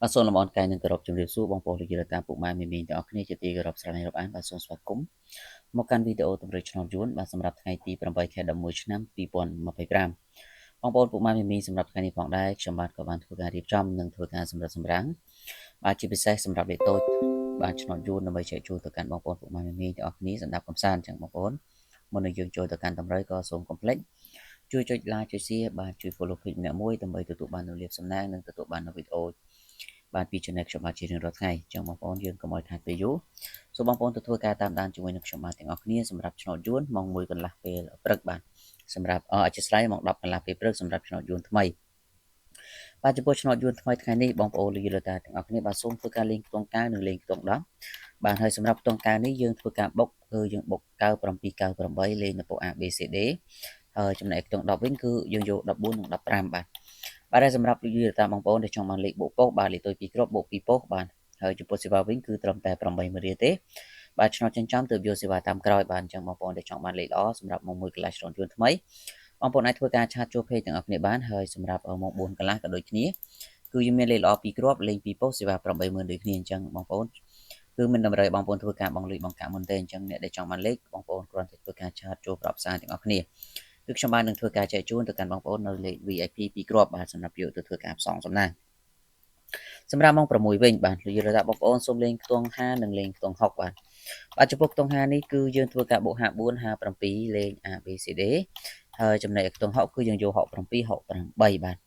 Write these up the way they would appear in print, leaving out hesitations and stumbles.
បាទសូមលំអរកាយនឹងគោរពជម្រាបសួរបងប្អូនលោកយាយតាពុកម៉ែមីមីទាំងអស់គ្នាជាទីគោរពស្រឡាញ់រាប់អានបាទសូមស្វាគមន៍មកកាន់វីដេអូតម្រុយឆ្នោតយួនបាទសម្រាប់ថ្ងៃទី8ខែ11ឆ្នាំ2025បងប្អូនពុកម៉ែមីមីសម្រាប់ថ្ងៃនេះផងដែរខ្ញុំបាទក៏បានធ្វើការរៀបចំនិងធ្វើការសម្រិតសម្រាំងបាទជាពិសេសសម្រាប់លេខតូចបាទឆ្នោតយួនដើម្បីចែកជូនទៅកាន់បងប្អូនពុកម៉ែមីមីទាំងអស់គ្នាសម្រាប់កំសាន្តអញ្ចឹងបងប្អូនមុននឹងយើងចូលទៅកាន់តម្រុយក៏សូមកុំភ្លេចជួយចុច like ចុច share បាទជួយ follow page ម្នាក់មួយដើម្បីទទួលបាននូវលាភសំណាងនិងទទួលបាននូវវីដេអូបាទពី channel ខ្ញុំបាទជារៀងរាល់ថ្ងៃអញ្ចឹងបងប្អូនយើងកុំឲ្យខាតពេលយូរសូមបងប្អូនទៅធ្វើការតាមដានជាមួយនឹងខ្ញុំបាទទាំងអស់គ្នាសម្រាប់ឆ្នោតយួនម៉ោង1កន្លះពេលព្រឹកបាទសម្រាប់អធិស្ឋានម៉ោង10កន្លះពេលព្រឹកសម្រាប់ឆ្នោតយួនថ្មីបាទចំពោះឆ្នោតយួនថ្មីថ្ងៃនេះបងប្អូនលោកយាយលោកតាទាំងអស់គ្នាបាទសូមធ្វើការលេងខ្ទង់9និងលេងខ្ទង់10បាទហើយសម្រាប់ខ្ទង់9នេះយើងធ្វើការបុកគឺយើងបុក97 98លេងនៅពោ A B C D ហើយចំណែកខ្ទង់10វិញគឺយើងយក14និង15បាទបាទហើយសម្រាប់លោកយាយតាបងប្អូនដែលចង់បានលេខបុកប៉ុសបាទលេខតូច2គ្រាប់បុក2ប៉ុសបាទហើយចំពោះសេវាវិញគឺត្រឹមតែ8រៀលទេបាទឆ្នោតចិញ្ចឹមទើបយកសេវាតាមក្រោយបាទអញ្ចឹងបងប្អូនដែលចង់បានលេខល្អសម្រាប់ម៉ោង1កន្លះឆ្នោតយួនថ្មីបងប្អូនអាចធ្វើការ chat ចូល page ទាំងអស់គ្នាបានហើយសម្រាប់ម៉ោង4កន្លះក៏ដូចគ្នាគឺយើងមានលេខល្អ2គ្រាប់លេង2ប៉ុសសេវា80000ដូចគ្នាអញ្ចឹងបងប្អូនគឺមិនតម្រូវបងប្អូនធ្វើការបង់លុយបង់កាក់មុនទេអញ្ចឹងអ្នកដែលចង់បានលេខបងប្អូនគ្រាន់តែធ្វើការ chat ចូលប្រអប់សារទាំងអស់គ្នាគឺខ្ញុំបាននឹងធ្វើការចែកជូនទៅកាន់បងប្អូននៅលេខ VIP 2គ្រាប់បាទសម្រាប់យកទៅធ្វើការផ្សងសំណាងសម្រាប់ម៉ោង6វិញបាទលោកយាយថាបងប្អូនសូមលេងខ្ទង់5និងលេងខ្ទង់6បាទបាទចំពោះខ្ទង់5នេះគឺយើងធ្វើការបូក54 57លេង A B C D ហើយចំណែកខ្ទង់6គឺយើងយក67 68បាទ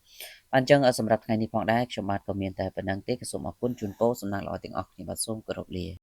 អញ្ចឹងសម្រាប់ថ្ងៃនេះផងដែរខ្ញុំបាទក៏មានតែប៉ុណ្្នឹងទេក៏សូមអរគុណជូនពរសំណាងល្អទាំងអស់គ្នាបាទសូមគោរពលា។